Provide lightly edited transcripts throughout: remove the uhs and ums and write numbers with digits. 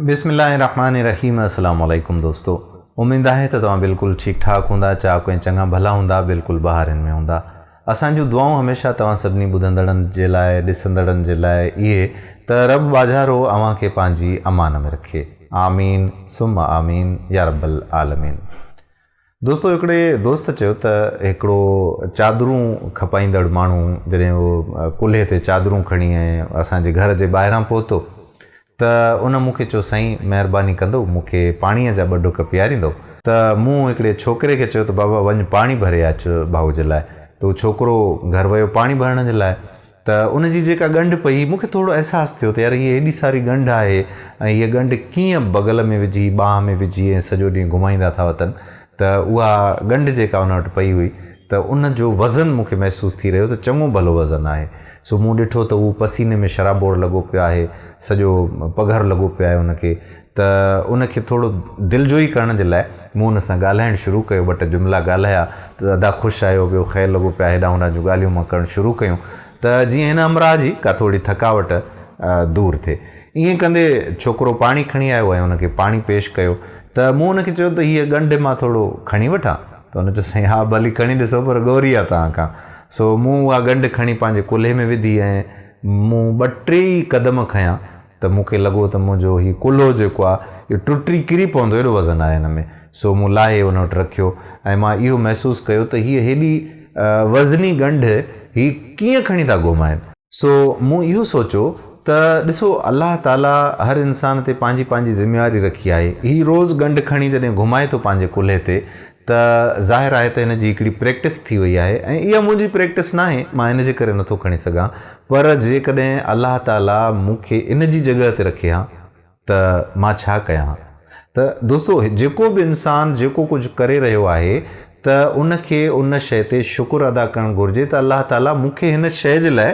بسم الله الرحمٰن الرحيم السلام عليڪم دوستو اميد آهي ته توهان بلڪل ٺيڪ ٺاڪ هوندا چاڪ ۽ چڱا ڀلا هوندا بلڪل بهارين ۾ هوندا اسان جون دعائون هميشه توهان سڀني ٻڌندڙن جي لاء ڏسندڙن جي لاء اهي ته رب ٻاجهارو اوهان کي پنهنجي امان ۾ رکي آمين ثم آمين يارب العالمين دوستو هڪڙي دوست چيو ته هڪڙو چادرون کپائيندڙ ماڻهو جڏهن اهو ڪلهي تي چادرون کڻي ۽ اسان جي گهر جي ٻاهران پهتو ته ان مون کي چيو سائين مهرباني ڪندو مون کي پاڻيء جا ٻه ڍڪ پياريندو ته مون هڪڙي ڇوڪري کي چيو ته بابا وڃ پاڻي ڀري اچ ڀائو جي لاء ته اهو ڇوڪرو گهر ويو پاڻي ڀرڻ جي لاء ته ان جي جيڪا ڳنڍ پئي مون کي ٿورو احساس ٿيو ته يار هيء هيڏي ساري ڳنڍ آهي ۽ هيء ڳنڍ ڪيئن بغل ۾ وجهي ٻانهن ۾ وجهي ۽ سڄو ڏينهن گهمائيندا ٿا وتن ته اها ڳنڍ جيڪا ان وٽ پئي هئي ته ان جو وزن مون کي محسوس ٿي رهيو ته چڱو ڀلو وزن آهي سو مون ڏٺو ته هو پسيني ۾ شرابور لڳو پيو آهي سڄو پگهر لڳو پيو آهي ان کي ته ان کي ٿورو دلجوئي ڪرڻ جي لاء مون ان سان ڳالهائڻ شروع ڪيو، ٻه ٽه جملا ڳالهايا ته ادا خوش آهيو ٻيو خير لڳو پيو آهي هيڏانهن هوڏانهن جون ڳالهيون مان ڪرڻ شروع ڪيون ته جيئن هن همراهه جي ڪا ٿوري ٿڪاوٽ دور ٿئي. ائين ڪندي ڇوڪرو پاڻي کڻي آيو ۽ ان کي پاڻي پيش ڪيو ته مون ان کي چيو ته هيء ڳنڍ مان ٿورو کڻي وٺان؟ ته هن چيو سائين ها ڀلي کڻي ڏسو پر ڳوري آ توهان کان. سو مون اها ڳنڍ کڻي پنهنجي ڪلهي ۾ وڌي ۽ مون ٻه ٽي ئي قدم کنيا ته مون کي لڳو ته منهنجو هي ڪلهو جيڪو آهي اهو ٽٽي ڪري پوندو ايڏو وزن آهي هن ۾ سو مون لاهي ان وٽ رکيو ۽ مان اهو محسوس ڪيو ته هيء هيڏي وزني ڳنڍ هي ڪيئن کڻي ٿا گهمائن. سو مون اهو سوچيو ته ڏسو الله تعاليٰ هر انسان تي پنهنجي پنهنجي ذميواري رکي آهي هي روز ڳنڍ کڻي جڏهن گهمائي ٿو پنهنجي ڪلهي تي ته ظاهر آهي ته هن جي هڪڙي پريڪٽس ٿي وئي آهي ۽ اها منهنجي پريڪٽس ناهي مان ان جي ڪري نٿو کڻي سگهان پر جيڪڏهن الله تعاليٰ مون کي ان جي جڳهه تي رکي ها ته مان ڇا ڪيان ها ته دوستو جيڪو به انسان جيڪو ڪجهه ڪري رهيو آهي ته ان کي ان شيء تي شڪر ادا ڪرڻ گهرجي ته الله تعاليٰ مون کي هن شيء جي لاء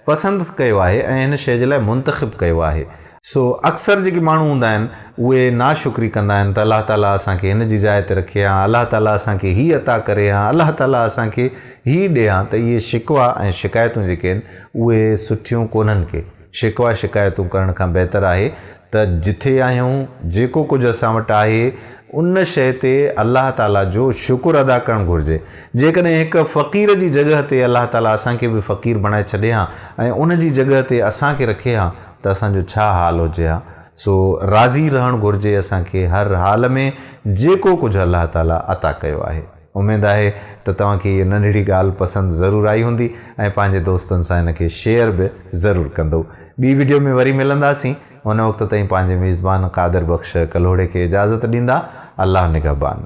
پسند ڪيو آهي ۽ هن شيء جي لاء منتخب ڪيو آهي. سو اڪثر جيڪي ماڻهو هوندا آهن اهي ناشڪري ڪندا آهن ته الله تعاليٰ اسان کي هن جي جاء تي رکي ها، الله تعاليٰ اسان کي هي عطا ڪري ها، الله تعاليٰ اسان کي هي ڏي ها ته اهي شڪوا ۽ شڪايتون جيڪي آهن اهي سٺيون ڪونهن ڪي. شڪوا شڪايتون ڪرڻ کان بهتر آهي ته جٿي آهيون، جيڪو ڪجهه اسان وٽ آهي ان شيء تي الله تعاليٰ جو شڪر ادا ڪرڻ گهرجي. جيڪڏهن هڪ فقير جي جڳهه تي الله تعاليٰ اسان کي به فقير بڻائي ڇڏي ها ۽ ان جي جڳهه تي اسان کي رکي ها ته اسان جو ڇا حال هجي ها. سو راضي رهڻ گهرجي اسان کي هر حال ۾ جيڪو ڪجهه الله تعاليٰ عطا ڪيو آهي. اميد آهي ته توهان کي هيء ننڍڙي ڳالهه پسند ضرور آئي هوندي ۽ پنهنجي دوستن سان هن کي شيئر به ضرور ڪندو. ٻي وڊيو ۾ وري ملنداسين. ان وقت تائين پنهنجي ميزبان قادر بخش ڪلهوڙي کي اجازت ڏيندا. الله نگهبان.